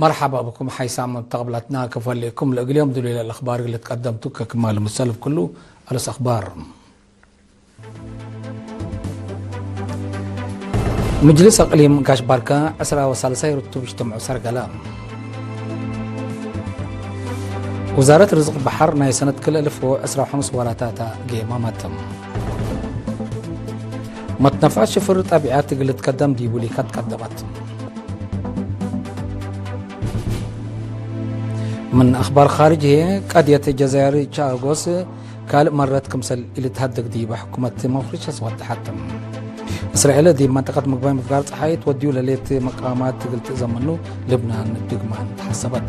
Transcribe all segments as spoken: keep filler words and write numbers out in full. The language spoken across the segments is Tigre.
መርሐባ ብኩም ሐይሳም ተቅብላትና ክፈሌኩም። ለእግል ዮም ድሉይ ለልአኽባር እግል ትቀደምቱ ከክማል ምሰል እብ ክሉ አለስ አኽባር። ምጅልስ አቅሊም ጋሽ ባርካ ዕስራ ወሳልሳይ ርቱብ እጅትምዑ ሰርገለ። ውዛረት ርዝቅ በሐር ናይ ሰነት ክልኤ እልፍ ወዕስራ ወሐምስ ወራታታ ጌማመት። መትነፍዐት ሽፍር ጠቢዐት እግል ልትቀደም ዲቡ ሊካት ቀደመት። ምን አኽባር ኻርጅ ህዬ፣ ቀድየት ጀዛይር ቻጎስ ካልእ መረት ክምሰል ኢልትሀደግ ዲበ ሕኩመት ሞሪሸስ ወደሐት። እስራኤል ዲብ መንጠቀት ምግባይ ምፍጋር ጸሓይ ትወድዩ ለሌት መቃማት እግል ትእዘመኑ ልብናን ድግማን ተሐሰበት።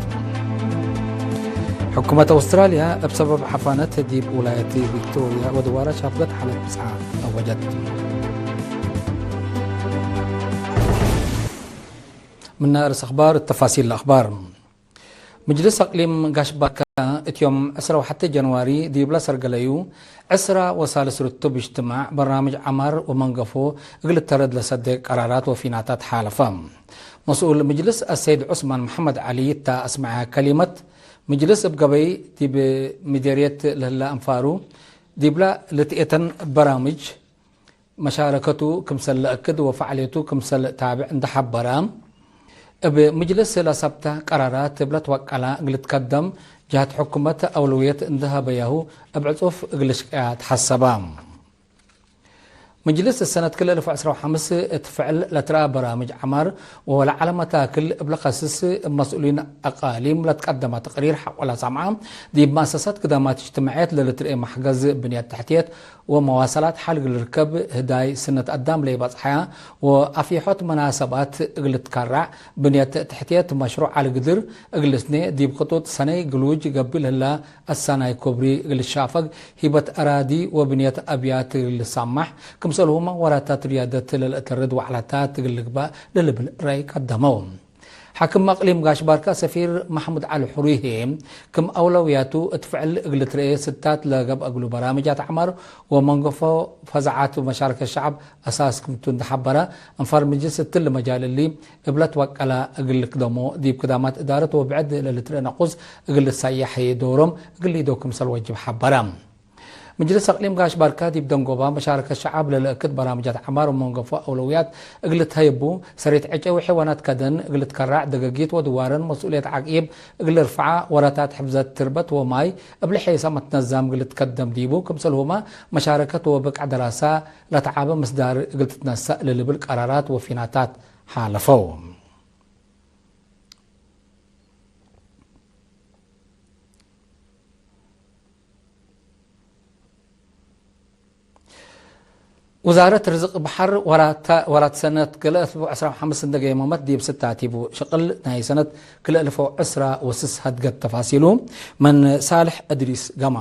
ሕኩመት አውስትራልያ እብ ሰበብ ሐፋነት ዲብ ውላየት ቪክቶርያ ወድዋረ ሻፍገት ሓለት ብጽዓ አወጀት። ምነ ርእስ አኽባር፣ ተፋሲል ለአኽባር። ምጅልስ አቅሊም ጋሽ ባርካ እት ዮም ዕስራ ወሐቴ ጀንዋሪ ዲብለ ሰርገለዩ ዕስራ ወሳልስ ርቱብ እጅትማዕ በርናምጅ ዐማር ወመንገፎ እግል ልተረድ ለሰዴ ቀራራት ወፊናታት ሓለፈ። መስኡል ምጅልስ አሰይድ ዑስማን መሐመድ ዐሊ እተ አስመዐ ከሊመት፣ ምጅልስ እብ ገበይ ዲብ ምዴርየት ለህለ አንፋሩ ዲብለ ልትኤተን በራምጅ መሻረከቱ ክምሰል ለአክድ ወፈዕልየቱ ክምሰል ታብዕ እንዴ ሐበረ፣ እብ ምጅልስ ለሰብተ ቀራራት እብ ለትወቀላ እግል ልትከደም ጀሀት ሕኩመት አውለውየት እንዴ ሀበያሁ እብ ዕጹፍ እግል ልሽቅያ ተሐሰበ። ምጅልስ ሰነት ክልኤ እልፍ ወዕስራ ወሐምስ እት ፍዕል ለትረአ በራምጅ ዐማር ወለዐለ መታክል እብ ለከስስ እብ መስኡሊን አቃሊም ለትቀደመ ተቅሪር ሐቆ ለሰምዐ፣ ዲብ መአሰሳት ግዳማት እጅትማዕየት ለልትርኤ መሕገዝ ብንየት ተሕትየት ወመዋሰላት ሐል እግል ልርከብ፣ ህዳይ ስነት አዳም ለኢበጽሐያ ወአፊሖት መናሰባት እግል ልትከረዕ፣ ብንየት ተሕትየት መሽሩዕ ዐሊ ግድር እግል ልስኔ፣ ዲብ ክጡጥ ሰነይ ግሉጅ ገብእ ለህላ አሳናይ ኮብሪ እግል ልሻፈግ፣ ሂበት አራዲ ወብንየት አብያት እግል ልሳማሕ፣ ክምሰልሁመ ወራታት ርያደት ለልአተርድ ወዕላታት እግል ልግባእ ለልብል ረአይ ቀደመው። ሓክም አቅሊም ጋሽ ባርካ ሰፊር መሕሙድ ዐሊ ሕሩይ ህዬ፣ ክም አውለውያቱ እት ፍዕል እግል ልትረኤ ስታት ለገብአ እግሉ በራምጃት ዐማር ወመንገፎ ፈዛዓት ወመሻረከት ሸዐብ አሳስ ክምቱ እንዴ ሐበረ፣ አንፋር ምጅልስ እትሊ መጃል እሊ እብ ለትወቀላ እግል ልክደሞ፣ ዲብ ክዳማት እዳረት ወብዕድ ለልትረኤ ነቁስ እግል ልትሰየሕ ህዬ ዶሮም እግል ሊደው ክምሰል ወጅብ ሐበረ። ምጅልስ አቅሊም ጋሽ ባርካ ዲብ ደንጎባ መሻረከት ሸዐብ ለልእክድ በራምጃት ዐማር ወመንገፎ አውለውያት እግል ልትሀይቡ፣ ሰሬት ዕጨ ወሐይዋናት ከደን እግል ልትከራዕ፣ ደገጊት ወድዋረን መስኡልየት ዐቂብ እግል ልርፈዓ፣ ወራታት ሕፍዘት ትርበት ወማይ እብ ለሐይሰ መትነዛም እግል ልትከደም ዲቡ፣ ክምሰልሁመ መሻረከት ወብቅዕ ደራሳ ለተዓበ ምስዳር እግል ትትነሰእ ለልብል ቀራራት ወፊናታት ሓለፈው። ውዛረት ርዝቅ በሐር ወራት፣ ወራት ሰነት ክልኤ እልፍ ወዕስራ ወሐምስ እንዴ ገየመመት ዲብ ስታቲቡ ሽቅል ናይ ሰነት ክልኤ እልፍ ወዕስራ ወስስ ሀድገት። ተፋሲሉ ምን ሳልሕ እድሪስ ገማ።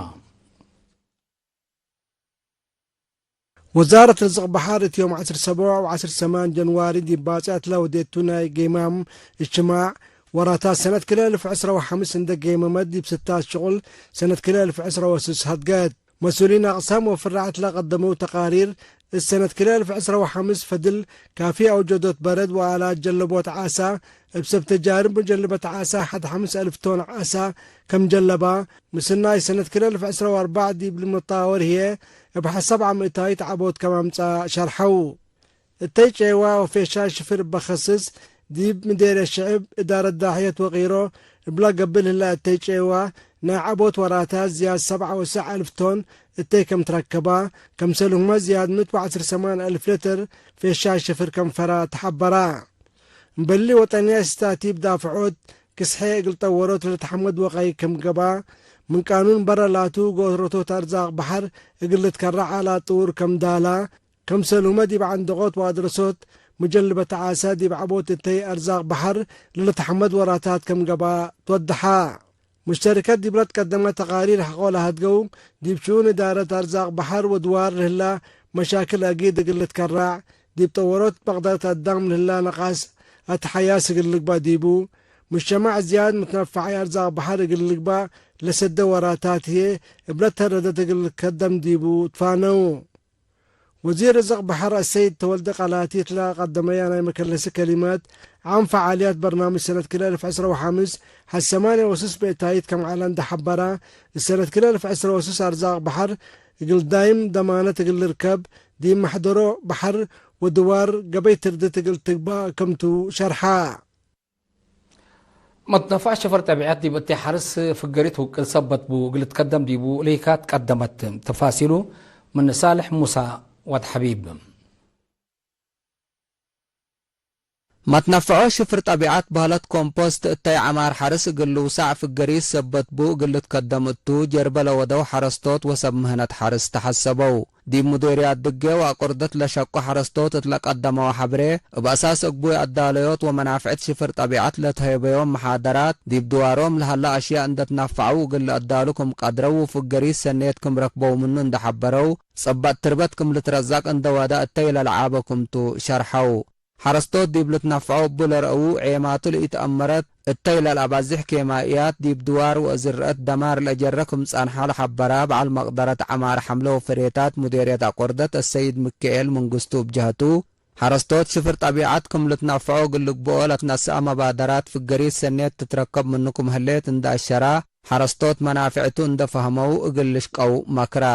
ወዛረት ርዝቅ በሐር እት ዮም ዐስር ሰቡዕ ወዐስር ሰማን ጀንዋሪ ዲብ ባጽዕ እትለ ወዴቱ ናይ ጌማም እጅትማዕ ወራታት ሰነት ክልኤ እልፍ ዕስራ ወሐምስ እንዴ ጌመመት ዲብ ስታት ሽቁል ሰነት ክልኤ እልፍ ዕስራ ወስስ ሀድገት። መስኡሊን አቅሳም ወፍራዕ እትለ ቀደመው ተቃሪር፣ እት ሰነት ክልኤ እልፍ ዕስራ ወሐምስ ፈድል ካፊ አውጀዶት በረድ ወአላት ጀለቦት ዓሳ፣ እብ ሰብ ተጃርብ መጀልበት ዓሳ ሐድ ሐምስ አልፍ ቶን ዓሳ ከም ጀለባ፣ ምስናይ ሰነት ክልኤ እልፍ ዕስራ ወአርበዕ ዲብ ልምጣወር ህዬ እብ ሐሳብ ዓም እታይት ዐቦት ከም አምጽአ ሸርሐው። እተይ ጨይዋ ወፌሻይ ሽፍር እበ ከስስ፣ ዲብ ምዴርየት ሽዕብ፣ እዳረት ዳሕየት ወቂሮ እብለ ገብእ ለህለ እተይ ጨይዋ፣ ናይ ዐቦት ወራታት ዝያድ ሰብዓ ወስዕ አልፍ ቶን እተይ ከም ትረከባ፣ ከምሰልሁመ ዝያድ ምእት ወዐስር ሰማን አልፍ ሊትር ፌሻይ ሽፍር ከም ፈራ ተሐበራ። እምበሊ ወጠንያይ ስታቲብ ዳፍዖት ክስሐ እግል ጠወሮት ለልትሐመድ ወቀይ ክም ገብአ፣ ምን ቃኑን በረ ላቱ ጎትረቶት አርዛቅ በሐር እግል ልትከረዕ አላት ጥውር ክም ዳላ፣ ከምሰልሁመ ዲብ ዐንደቆት ወአድረሶት መጀልበት ዓሳ ዲብ ዐቦት እተይ አርዛቅ በሐር ለልትሐመድ ወራታት ክም ገብአ ትወደሐ። ሙሽተሪከት ዲብ ለትቀደመ ተቃሪር ሐቆ ለሀድገው፣ ዲብ ሽኡን እዳረት አርዛቅ በሐር ወድዋር ለህላ መሻክል አጊድ እግል ልትከራዕ፣ ዲብ ጠወሮት መቅደረት አዳም ለህላ ነቃስ አትሓያስ እግል ልግባእ ዲቡ፣ ሙጅተማዕ ዝያድ ምትነፋዓይ አርዛቅ በሐር እግል ልግባእ ለሰደ ወራታት ህዬ እብ ለተረደት እግል ልትከደም ዲቡ ትፋነው። ወዚር ርዝቅ በሐር አሰይድ ተወልደ ቃላቲ እትለ ቀደመያ ናይ መከለሲ ከሊመት፣ ዓም ፈዓልያት በርናምጅ ሰነት ክልኤ አልፍ ዕስራ ወሐምስ ሐሰማንያ ወስስ ብእታይት ከም ዐለ እንደ ሐበራ፣ እሰነት ክልኤ አልፍ ዕስራ ወስስ አርዛቅ በሐር እግል ዳይም ደማነት እግል ልርከብ፣ ዲብ መሕደሮ በሐር ወድዋር ገበይ ትርድት እግል ትግባእ ክምቱ ሸርሐ። መትነፋዕ ሽፈር ጠቢዐት ዲብ እቴ ሐርስ ፍገሪት ውቅል ሰበት ቡ እግል ልትከደም ዲቡ ልሂካት ቀደመት። ተፋሲሉ ምን ሳልሕ ሙሳ ወድ ሐቢብ። መትነፍዖ ሽፍር ጠቢዐት በህለት ኮምፖስት እተይ ዐማር ሐርስ እግል ልውሳዕ ፍገሪት ሰበት ቡ እግል ልትከደም እቱ፣ ጀርበ ለወደው ሐረስቶት ወሰብ ምህነት ሐርስ ተሐሰበው። ዲብ ሙዴርያት ድጌ ወአቆርደት ለሸቁ ሐረስቶት እት ለቀደመው ሐብሬ፣ እብ አሳስ እግቡይ አዳለዮት ወመናፍዕት ሽፍር ጠቢዐት ለተሀየበዮም መሓደራት፣ ዲብ ድዋሮም ለሀለ አሽያእ እንደ ትናፈዐው እግል ለአዳሉ ክም ቀድረው ወፍገሪት ሰኔት ክም ረክበው ምኑ እንደ ሐበረው፣ ጸባጥ ትርበት ክም ልትረዛቅ እንደ ወደ እተይ ለለዓበ ክምቱ ሸርሐው። ሐረስቶት ዲብ ልትነፈዐው እቡ ለረአዉ ዔማቱ ለኢተአመረት፣ እተይ ለለአባዝሕ ኬማእያት ዲብ ድዋር ወእዝርአት ደማር ለጀረ ክም ጸንሐ ለሐበረ በዐል መቅደረት ዐማር ሐምለ ወፍሬታት ሙዴርየት አቆርደት አሰይድ ምክኤል መንግስቱ እብ ጀህቱ፣ ሐረስቶት ሽፍር ጠቢዐት ክም ልትነፈዖ እግል ልግብኦ ለትነሰአ መባደራት ፍገሪት ሰኔት ትትረከብ ምኑ ክም ህሌት እንደ አሸራ፣ ሐረስቶት መናፍዕቱ እንደ ፈህመው እግል ልሽቀው መክረ።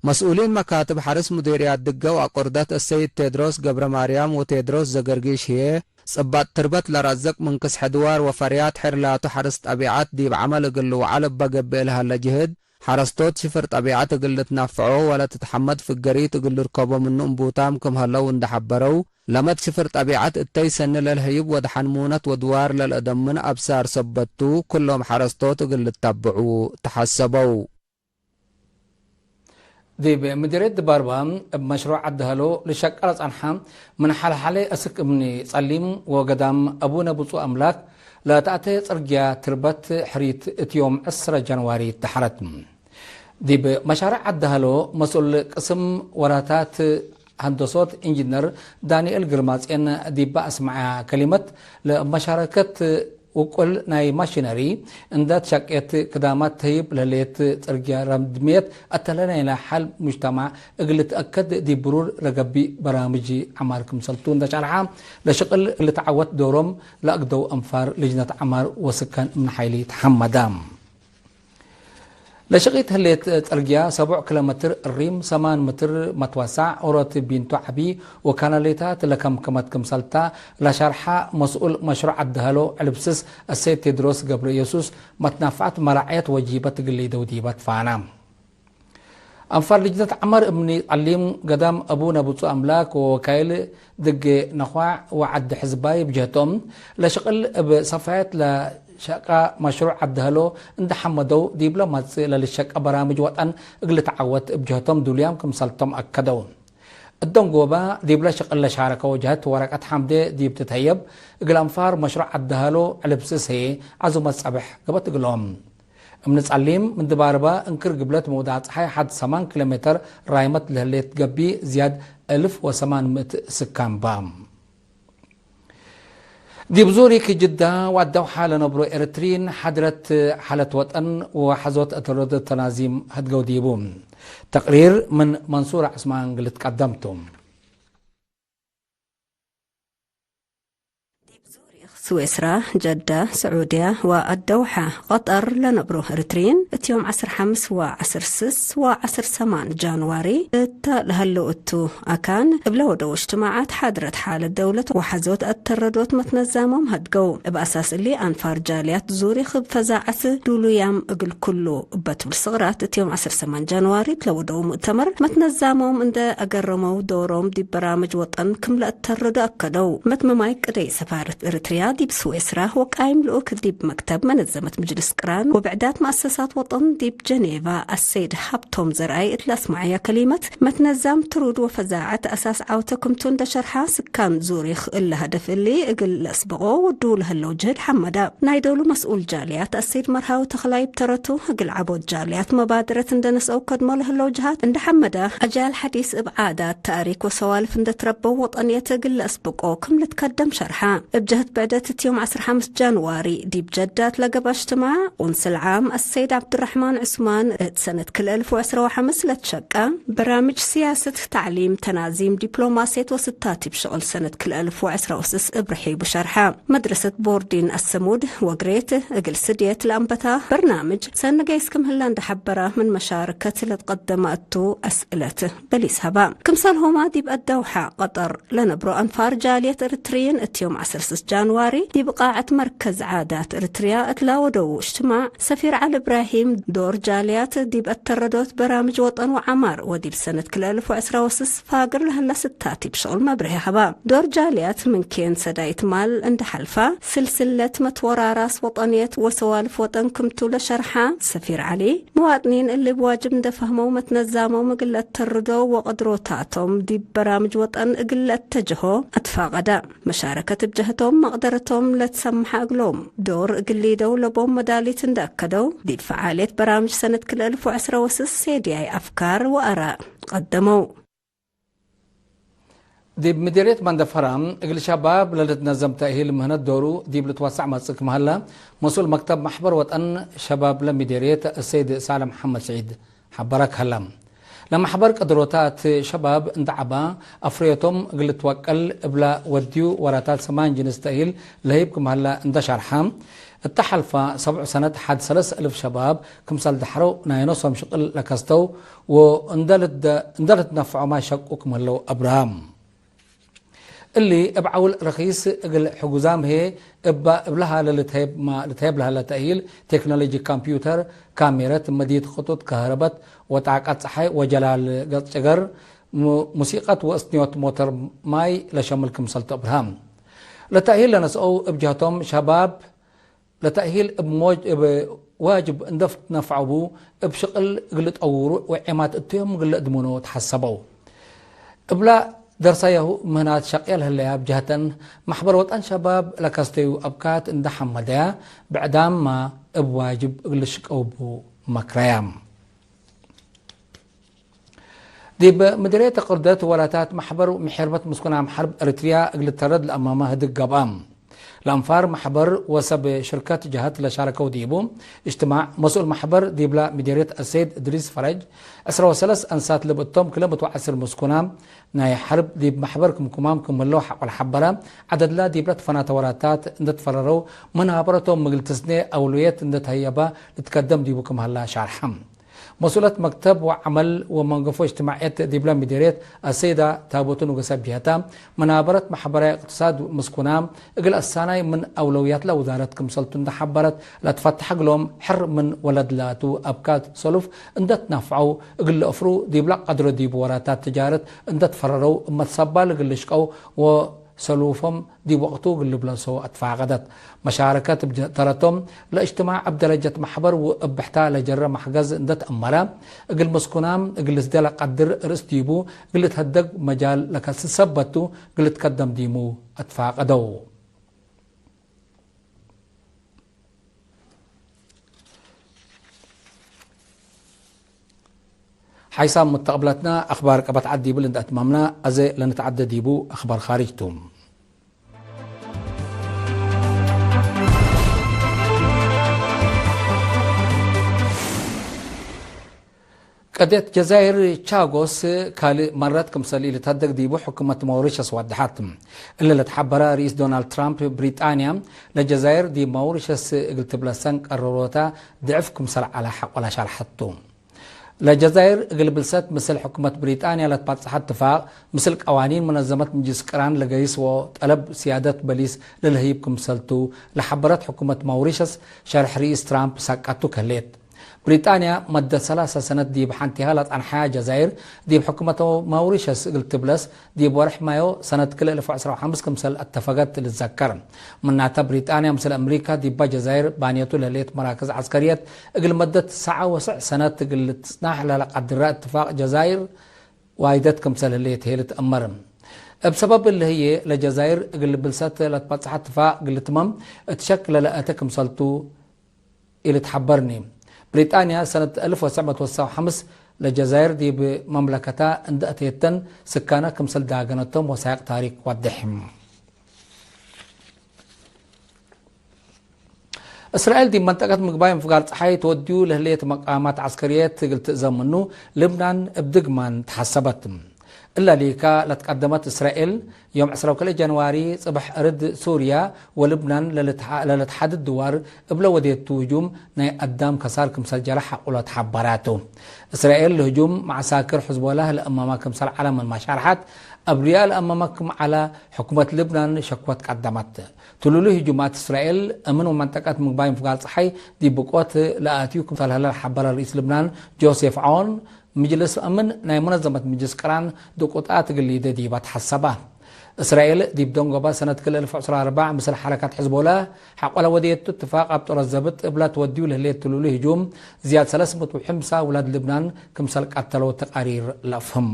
መስኡሊን መካትብ ሐርስ ሙዴርያት ድገው አቆርደት እሰይድ ቴድሮስ ገብረማርያም ወቴድሮስ ዘገርጊሽ ህዬ፣ ጽባጥ ትርበት ለረዘቅ ምን ክስሐ ድዋር ወፈርያት ሕር ላቱ ሐርስ ጠቢዐት ዲብ ዐመል እግል ልውዓል እበ ገብእ ለሀለ ጅህድ፣ ሐረስቶት ሽፍር ጠቢዐት እግል ልትነፈዖ ወለትትሐመድ ፍገሪት እግል ልርከቦ ምኑ እምቡታም ክም ሀለው እንደ ሐበረው፣ ለመድ ሽፍር ጠቢዐት እተይ ሰኒ ለልሀይብ ወደሐን ሙነት ወድዋር ለልአደምን አብሳር ሰበት ቱ፣ ኩሎም ሐረስቶት እግል ልታብዑ ተሐሰበው። ዲብ ምዲርየት ድባርባ እብ መሽሩዕ ዐዲ ሀሎ ልሸቀ ለጸንሐ ምን ሐልሐሌ አስክ እምኒ ጸሊም ወገዳም አቡነ ብጹእ አምላክ ለተአቴ ጽርግያ ትርበት ሕሪት እት ዮም ዕስረ ጃንዋሪ ተሐረት። ዲብ መሻርዕ ዐዲ ሀሎ መስኡል ቅስም ወራታት ሀንደሶት ኢንጂነር ዳንኤል ግርማጼን ዲበ አስመዐ ከሊመት፣ ለመሻረከት ውቁል ናይ ማሽነሪ እንደ ትሸቄት ክዳማት ተህይብ ለህሌት ጽርግያ ረድምየት አተለ ናይለ ሐል ሙጅተማዕ እግል ልትአከድ ዲብ ብሩር ለገብእ በራምጅ ዐማር ክምሰልቱ እንደ ሸርሐ፣ ለሽቅል ልትዐወት ዶሮም ለአግደው አንፋር ልጅነት ዐማር ወስካን እምነ ሓይሊ ተሐመደ። ለሽቂት ህሌት ጽርግያ ሰቡዕ ኪሎ ሜትር እሪም፣ ሰማን ሜትር መትወሳዕ፣ ኦሮት ቢንቱ ዐቢ ወካናሌታት ለከምከመት ክምሰልታ ለሸርሐ መስኡል መሽሩዕ ዐዲ ሀሎ ዕልብስስ እሴት ቴድሮስ ገብረኢየሱስ፣ መትናፍዐት መራዕየት ወጂበት እግል ሊደው ዲበት ፋና። አንፋር ልጅነት ዐመር እምኒ ዐሊም ገዳም አቡነ ብጹእ አምላክ ወወካይል ድጌ ነኳዕ ወዐዲ ሕዝባይ እብ ጀህቶም፣ ለሽቅል እብ ሰፋየት ለሸቃ መሽሩዕ ዐዲ ሀሎ እንደ ሐመደው፣ ዲብለ መጽእ ለልሸቀ በራምጅ ወጠን እግል ልትዐወት እብ ጀህቶም ዱሉያም ክምሰልቶም አከደው። እደንጎበ፣ ዲብለ ሽቅል ለሻረከው ጀህት ወረቀት ሐምዴ ዲብ ትትሀየብ፣ እግል አንፋር መሽሩዕ ዐዲ ሀሎ ዕልብስስ ህዬ ዐዙመት ጸብሕ ገብአት እግሎም። እምኒ ጸሊም ምን ድባርበ እንክር ግብለት መውዳዕ ጸሓይ ሐድ ሰማን ኪሎ ሜትር ራይመት ለህሌት ገቢ ዝያድ እልፍ ወሰማን ምእት ስካን በ። ዲብ ዙሪክ ጅዳ ወአደውሓ ለነብሮ ኤረትርዪን ሓድረት ሓለት ወጠን ወሐዞት እተረዶት ተናዚም ህድገው ዲቡ። ተቅሪር ምን መንሱር ዐስማን እግል ልትቀደም ቱ። ዲብ ዙሪክ፣ ስዊስራ፣ ጀዳ፣ ስዑድያ ወአደውሐ፣ ቀጠር፣ ለነብሮ ኤሪትርይን፣ እት ዮም ዐስር ሐምስ ወዐስር ስስ ወዐስር ሰማን ጃንዋሪ እተ ለሀለው እቱ አካን፣ እብ ለወደው እጅትማዓት ሓድረት ሓለት ደውለት ወሐዞት አተረዶት መትነዛሞም ሀድገው። እብ አሳስ እሊ፣ አንፋር ጃልያት ዙሪክ እብ ፈዛዐት ዱሉያም እግል ኩሉ እበ ቱ ስቅራት እት ዮም ዐስር ሰማን ጃንዋሪ እት ለወደው ሙእተመር መትነዛሞም እንደ አገረመው፣ ዶሮም ዲብ በራምጅ ወጠን ክም ለአተርዶ አከደው። መትመማይ ቅደይ ሰፋረት ኤሪትርያ ዲብ ስዊስራ ወቃይም ልኡክ ዲብ መክተብ መነዘመት ምጅልስ ቅራን ወብዕዳት መአሰሳት ወጠን ዲብ ጀኔቫ አሰይድ ሀብቶም ዘርአይ እት ለአስመዐያ ከሊመት፣ መትነዛም ትሩድ ወፈዛዐት አሳስ ዐውተ ክምቱ እንደ ሸርሐ፣ ስካን ዙሪክ እለ ሀደፍ እሊ እግል ለአስብቆ ወዱ ለህለው ጅህድ ሐመዳ። ናይ ዶሉ መስኡል ጃልያት አሰይድ መርሃዊ ተኽላይ እብ ተረቱ፣ እግል ዐቦት ጃልያት መባደረት እንደ ነስአው ከድሞ ለህለው ጅሃት እንደ ሐመዳ፣ አጅያል ሐዲስ እብ ዓዳት፣ ተእሪክ ወሰዋልፍ እንደ ትረበው ወጠንየት እግል ለአስብቆ ክም ልትከደም ሸርሐ። እብ ጀህት ብዕደት እት ዮም ዐስር ሐምስ ጃንዋሪ ዲብ ጀዳት ለገብአ እጅትማዕ፣ ቁንስል ዓም አሰይድ ዐብዱረሕማን ዑስማን እት ሰነት ክልኤ እልፍ ወዐስር ወሐምስ ለትሸቀ በራምጅ ስያሰት፣ ተዕሊም፣ ተናዚም፣ ዲፕሎማስየት ወስታቲብ ሽቅል ሰነት ክልኤ እልፍ ወዐስር ወስስ እብ ርሒቡ ሸርሐ። መድረሰት ቦርዲን አሰሙድ ወግሬት እግል ስድየት ለአንበታ በርናምጅ ሰኒ ገይስ ክም ህለ እንደ ሐበረ፣ ምን መሻርከት ለትቀደመ እቱ አስእለት በሊስ ሀባ። ክምሰልሁመ ዲብ አዳውሐ ቀጠር ለነብሮ አንፋር ጃልየት እርትርይን እት ዮም ዐስር ስስ ጃንዋሪ ዲብ ቃዐት መርከዝ ዓዳት እርትርያ እት ላወደዉ እጅትማዕ፣ ሰፊር ዐሊ እብራሂም ዶር ጃልያት ዲብ አተረዶት በራምጅ ወጠን ወዐማር ወዲብ ሰነት ክልኤ እልፍ ወዐስራ ወስስ ፋግር ለህለ ስታቲብ ሽቅል መብርሂ ሀባ። ዶር ጃልያት ምን ኬን ሰዳይት ማል እንደ ሐልፋ፣ ስልስለት መትወራራስ ወጠንየት ወሰዋልፍ ወጠን ክምቱ ለሸርሐ ሰፊር ዐሊ፣ መዋጥኒን እሊ እብ ዋጅብ እንደ ፈህመው መትነዛመው እግል ለአተርዶ ወቀድሮታቶም ዲብ በራምጅ ወጠን እግል ለአተጅሆ አትፋቀደ። መሻረከት እብ ጀህቶም መቅደረቶም ለትሰምሐ እግሎም ዶር እግል ሊደው ለቦም መዳሊት እንደ አከደው፣ ዲብ ፈዓልየት በራምጅ ሰነት ክልኤ እልፍ ወዐስራ ወስስ ሴድያይ አፍካር ወአራእ ቀደመው። ዲብ ምዴርየት መንደፈራ እግል ሸባብ ለልትነዘም ተእሂል ምህነት ዶሩ ዲብ ልትወሰዕ መጽእ ክም ሀለ፣ መስኡል መክተብ መሕበር ወጠን ሸባብ ለምዴርየት አሰይድ ሳልሕ መሐመድ ስዒድ ሐበረ ከሀለ። ለመሕበር ቀድሮታት ሸባብ እንደ ዐባ፣ አፍረዮቶም እግል ልትወቀል እብለ ወድዩ ወራታት ሰማን ጅንስ ተእሂል ለህይብ ክም ሀለ እንደ ሸርሐ፣ እተ ሐልፈ ሰብዑ ሰነት ሐድ ሰለስ እልፍ ሸባብ ክምሰል ደሐረው ናይ ኖሶም ሽቅል ለከስተው ወእንደ ልትደ-፣ እንደ ልትነፍዖ ማይ ሸቁ ክም ህለው አብርሃም። እሊ እብ ዐውል ረኪስ እግል ሕጉዛም ህዬ እበ እብለ ሀለ ልትሀየብ ማ-፣ ልትሀየብ ለሀለ ተእሂል ቴክኖሎጂ ኮምፒውተር፣ ካሜረት፣ መድየት ክጡጥ ከህረበት ወጣቀት ጸሓይ ወጀላል ገጽ ጭገር፣ ሙ-፣ ሙሲቀት ወእስንዮት ሞተር ማይ ለሸምል ክምሰል ቱ አብርሃም። ለተእሂል ለነስአው እብ ጀህቶም ሸባብ ለተእሂል እብ ሞጅ-፣ እብ ዋጅብ እንደ ትነፍዐቡ፣ እብ ሽቅል እግል ልጠውሩ ወዔማት እቶም እግል ልእድምኖ ተሐሰበው። እብላ ደርሳያሁ ምህናት ሸቅየ ለህለያ እብ ጀህተን፣ መሕበር ወጠን ሸባብ ለከስተዩ አብካት እንደ ሐመደያ፣ ብዕዳምመ እብ ዋጅብ እግል ልሽቀው እቡ መክረያ። ዲብ ምድርየት ቅርደት ወላታት መሕበር ምሕርበት ምስኩናም ሐርብ ኤሪትርያ እግል ልተረድ ለአማመ ህድግ ገብአ። ለአንፋር መሕበር ወሰብ ሽርከት ጀሀት ለሻረከው ዲቡ እጅትማዕ፣ መስኡል መሕበር ዲብላ ምዴርየት አሰይድ እድሪስ ፈረጅ፣ ዕስራ ወሰለስ አንሳት ለብእቶም ክለ ምእት ወዐስር ምስኩናም ናይ ሐርብ ዲብ መሕበር ክምኩማም ክም ህለው ሐቆ ለሐበረ፣ ዐደድላ ዲብላ ትፈናተ ወላታት እንደ ትፈረረው፣ መናበረቶም ምግል ትስኔ አውለውየት እንደ ተህየበ ልትከደም ዲቡ ክም ሀላ ሻርሐ። መስኡለት መክተብ ወዐመል ወመንገፎ እጅትማዕየት ዲብለ ምዴርየት አሰይዳ ታቦቱ ንጉሰ ቢሀታ፣ መናበረት መሕበራይ እቅትሳድ ምስኩናም እግል አሳናይ ምን አውለውያትለ ውዛረት ክምሰልቱ እንደ ሐበረት፣ ለትፈተሐ እግሎም ሕር ምን ወለድ ላቱ አብካት ሰሉፍ እንደ ትናፍዐው እግል ለአፍሩ ዲብለ ቀድሮ ዲብ ወራታት ትጃረት እንደ ትፈረረው እመ ትሰባል እግል ልሽቀው ወ ሰሉፎም ዲብ ወቅቱ እግል ልብለሶ አትፋቀደት። መሻረከት እብ ተረቶም ለእጅትማዕ እብ ደረጀት መሕበር ወእብ ብሕታ ለጀረ መሕገዝ እንደ ተአመረ፣ እግል ምስኩናም እግል ልስደ ለቀድር ርእስ ዲቡ እግል ልትሀደግ መጃል ለከስስ ሰበት ቱ እግል ልትከደም ዲሙ አትፋቀደው። ሓይሳም ሙተቅብለትና አክባር ቀበት ዐድ ዲብል እንደ አትማምና፣ አዜ ለንትዐደ ዲቡ አክባር ካርጅ ቱ። ቀድየት ጀዛይር ቻጎስ ካልእ መረት ክምሰል ኢልትሀደግ ዲቡ ሕኩመት ማውሪሸስ ወደሐት። እሊ ለትሐበረ ርኢስ ዶናልድ ትራምፕ፣ ብሪጣንያ ለጀዛይር ዲብ ማውሪሸስ እግል ትብለሰን ቀረሮተ ድዕፍ ክምሰል ዐለ ሐቆለ ሸርሐት ቱ። ለጀዛይር እግል ብልሰት ምስል ሕኩመት ብሪጣንያ ለትባጽሐ እትፋቅ፣ ምስል ቀዋኒን መነዘመት ምጅልስ ቅራን ለገይስ ወጠለብ ስያደት በሊስ ለልህይብ ክምሰል ቱ ለሐበረት ሕኩመት ማውሪሸስ፣ ሸርሕ ርኢስ ትራምፕ ሳቃቱ ከህሌት። ብሪጣንያ መደት ሰላሰ ሰነት ዲብ ሐንቲሃ ለጸንሐያ ጀዛይር፣ ዲብ ሕኩመት ማውሪሸስ እግል ትብለስ፣ ዲብ ወርሕ ማዮ ሰነት ክልኤ እልፍ ወዐስራ ወሐምስ ክምሰል አተፈገት ልትዘከር። ምናተ፣ ብሪጣንያ ምስል አምሪካ ዲባ ጀዛይር ባንየቱ ለህሌት መራክዝ ዐስከርየት እግል መደት ሰዓ ወስዕ ሰነት እግል ልትጽናሕ ለለቀድረ እትፋቅ ጀዛይር ዋይደት ክምሰል ህሌት ህዬ ልትአመር። እብ ሰበብ እሊ ህዬ፣ ለጀዛይር እግል ብልሰት ለትበጽሐ እትፋቅ እግል ልትመም እት ሸክ ለለአተ ክምሰልቱ ኢልትሐበርኒ። ብሪጣንያ ሰነት አልፍ ወትሰዕ መእት ወትስዓ ወሐምስ ለጀዛይር ዲብ መምለከታ እንደ አተየተን ስካነ ክምሰል ዳገነቶም ወሳይቅ ታሪክ ወድሕ። እስራኤል ዲብ መንጠቀት ምግባይ ምፍጋር ጸሓይ ትወድዩ ለህሌት መቃማት ዐስከርየት እግል ትእዘም ምኑ፣ ልብናን እብ ድግማን ተሐሰበት። እለ ሊካ ለትቀደመት እስራኤል፣ ዮም ዕስራ ወክልኤ ጃንዋሪ ጽብሕ እርድ ሱርያ ወልብናን ለልትሓ-፣ ለልትሓድድ ድዋር እብለ ወዴቱ ህጁም ናይ አዳም ከሳር ክምሰል ጀረ ሐቁሎ ተሐበራቱ። እስራኤል ለህጁም መዓሳክር ሕዝቦላህ ለአማማ ክምሰል ዐለ ምንመ ሸርሐት፣ አብርያ ለአማማ ክም ዐለ ሕኩመት ልብናን ሸክወት ቀደመት። ትሉሉ ህጁማት እስራኤል እምን ወመንጠቀት ምግባይ ምፍጋር ጸሓይ ዲብ ብቆት ለአትዩ ክምሰል ሀለ ለሐበረ ርኢስ ልብናን ጆሴፍ ዐውን፣ ምጅልስ አምን ናይ መነዘመት ምጅልስ ቅራን ድቁጣት እግል ሊደ ዲበ ተሐሰበ። እስራኤል ዲብ ደንጎበ ሰነት ክል እልፍ ዕስራ ወአርበዕ ምስል ሐረካት ሕዝቦላህ ሐቆለ ወደየቱ እትፋቅ አብ ጦረት ዘብጥ እብለ ትወድዩ ለህሌት ትሉሉ ህጁም ዝያድ ሰለስ ምእት ወሐምሳ ውላድ ልብናን ክምሰል ቀተለው ተቃሪር ለአፍህም።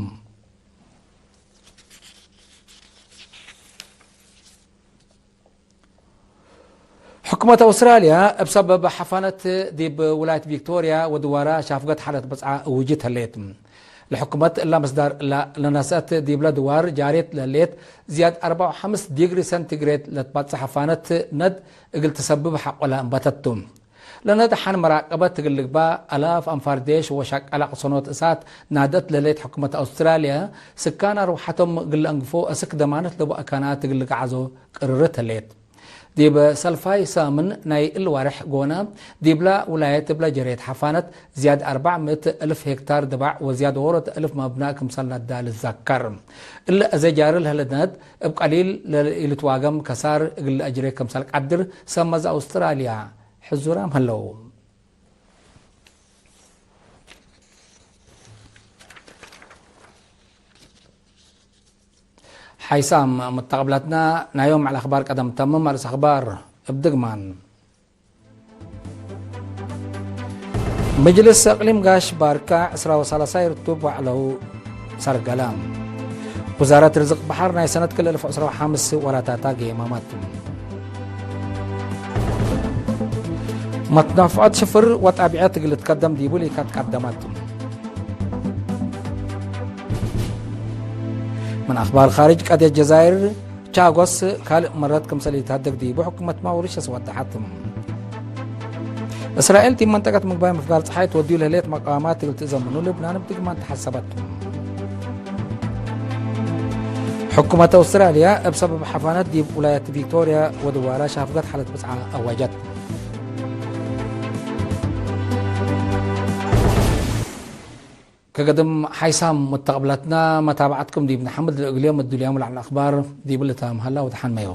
ሕኩመት አውስትራልያ እብ ሰበብ ሐፋነት ዲብ ውላየት ቪክቶርያ ወድዋራ ሻፍገት ሐለት በጽዓ እውጅት ህሌት። ለሕኩመት እላ ምስዳር እላ ለነስአት ዲብለ ድዋር ጃሬት ለህሌት ዝያድ አርበዕ ወሐምስ ዲግሪ ሰንቲግሬድ ለትባጽሕ ሐፋነት ነድ እግል ትሰብብ ሐቆለ እንበተቱ። ለነድ ሐን መራቀበት እግል ልግባእ አላፍ አንፋር ዴሽ ወሸቀለ ቅሰኖት እሳት ናደት ለህሌት ሕኩመት አውስትራልያ፣ ስካን አርወሐቶም እግል ለአንግፎ አስክ ደማነት ለቡ አካናት እግል ልግዓዞ ቅርርት ህሌት። ዲብ ሰልፋይ ሳምን ናይ እሊ ዋርሕ ጎነ፣ ዲብላ ውላየት እብለ ጀሬት ሐፋነት ዝያድ አርበዕ ምእት እልፍ ሄክታር ድባዕ ወዝያድ ዎሮት እልፍ መብናእ ክምሰል ነዳ ልዘከር። እሊ አዜ ጃሪ ለህለ ነድ እብ ቀሊል ለኢልትዋገም ከሳር እግል ለአጅሬ ክምሰል ቀድር ሰመዘ አውስትራልያ ሕዙራም ህለው። ሓይሳም መተቀብላትና፣ ናይ ዮም ዐለ አኽባር ቀደም ተምም። አርእስ አኽባር እብ ድግማን። መጅልስ አቅሊም ጋሽ ባርካ ዕስራ ወሰላሳይ ርቱብ ወዐለው ሰርገለ። ውዛረት ርዝቅ በሐር ናይ ሰነት ክል እልፍ ዕስራ ወሐምስ ወራታታ ገየመመት። መትነፍዐት ሽፍር ወጣቢዐት እግል ልትከደም ዲቡ ሊካት ቀደመት። ምን አኽባር ካርጅ፣ ቀድየት ጀዛይር ቻጎስ ካልእ መረት ክምሰል ኢልትሀደግ ዲቡ ሕኩመት ማውሪሸስ ወደሐት። እስራኤል ዲብ መንጠቀት ምግባይ ምፍጋር ጸሓይ ትወድዩ ለህሌት መቃማት እግል ትእዘም ምኑ ልብናን እብ ድግማን ተሐሰበት። ሕኩመት አውስትራልያ እብ ሰበብ ሐፋነት ዲብ ውላየት ቪክቶርያ ወድዋራ ሻፍገት ሐለት ብጽዓ አዋጀት። ከገድም ሓይሳም ሙተቅብላትና መታብዐትኩም ዲብ ነሐምድ። ለእግልዮም እዱልያም ለዐለ አኽባር ዲብ ልታም ሀላ ወደሐን መዩ።